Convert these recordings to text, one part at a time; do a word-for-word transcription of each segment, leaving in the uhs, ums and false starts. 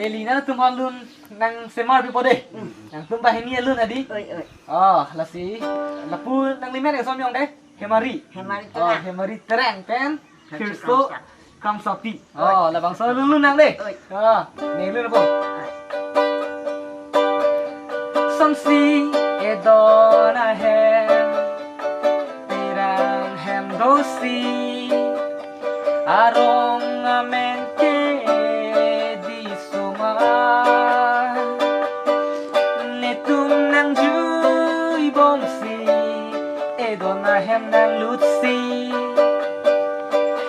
Eli nangtum alun nangsemar pipo de. Nangtum banghini alun hadi. Oi, oi. Oh, lasi. Lapu nanglimen eson yong de. Hemari. Hemari Oh, Terang. Hemari Terang pen. Phirso Kramsapi. Kramsapi. Oh, labangso lunlun nang de. Oi. Oh, ne lun po. Oi. Sonsi edon ahem, Terang hem dosi, arong amen ke di soma. Netum nangjuibomsi, edon ahem nanglutsi,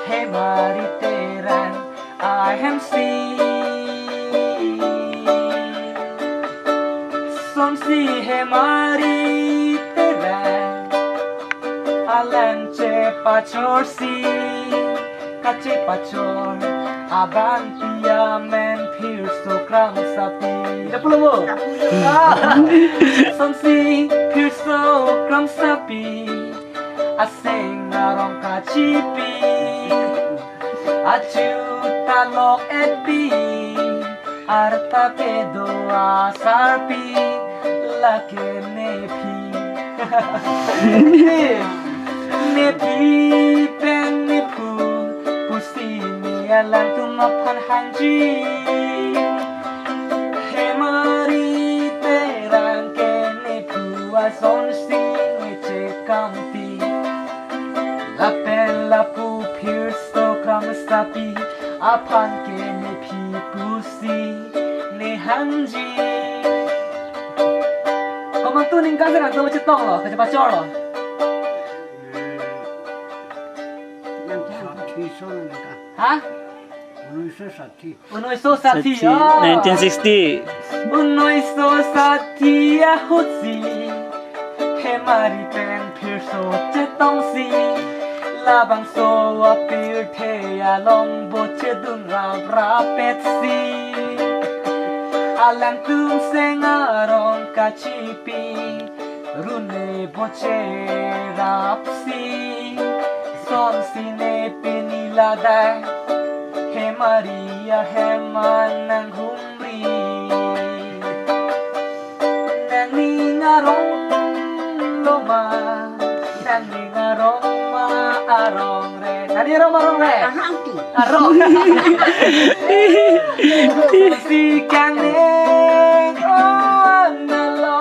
Hemari Terang ahemsi. Sonsi Hemari Terang alang chepachorsi, kachepachor abang pi amen Phirso Kramsapi. Ida pulo mo? Ah, sonsi Phirso Kramsapi aseng arong kachipi, achu talok epi, arta kedo asarpi, lake nephi. Nephi pen nephu pusi ne alangtum aphan hangji. Hemari Terang ke nephu asonsi ne chekampi, lapen lapu Phirso Kramsapi aphan ke nephi pusi ne hangji. Komat tu ningkan sera tu chetong lo, kachepachor lo. Nang kan tu iso nang kan. Ha? Unu iso sat Unoi so sati, sati, oh. Nineteen sixty. Unoi so sati ahutsi, Hemari pen Phirso chetongsi, labangso apirthe along bochedun raprapetsi, alangtum seng arong kachipi, rune bocherapsi, sonsi ne pini ladak, Hemari ahem anang humri. Nangning arong loma, nangning arong ma arong re. Nangning arong ma arong re? Arong ti. Arong. Si kang ne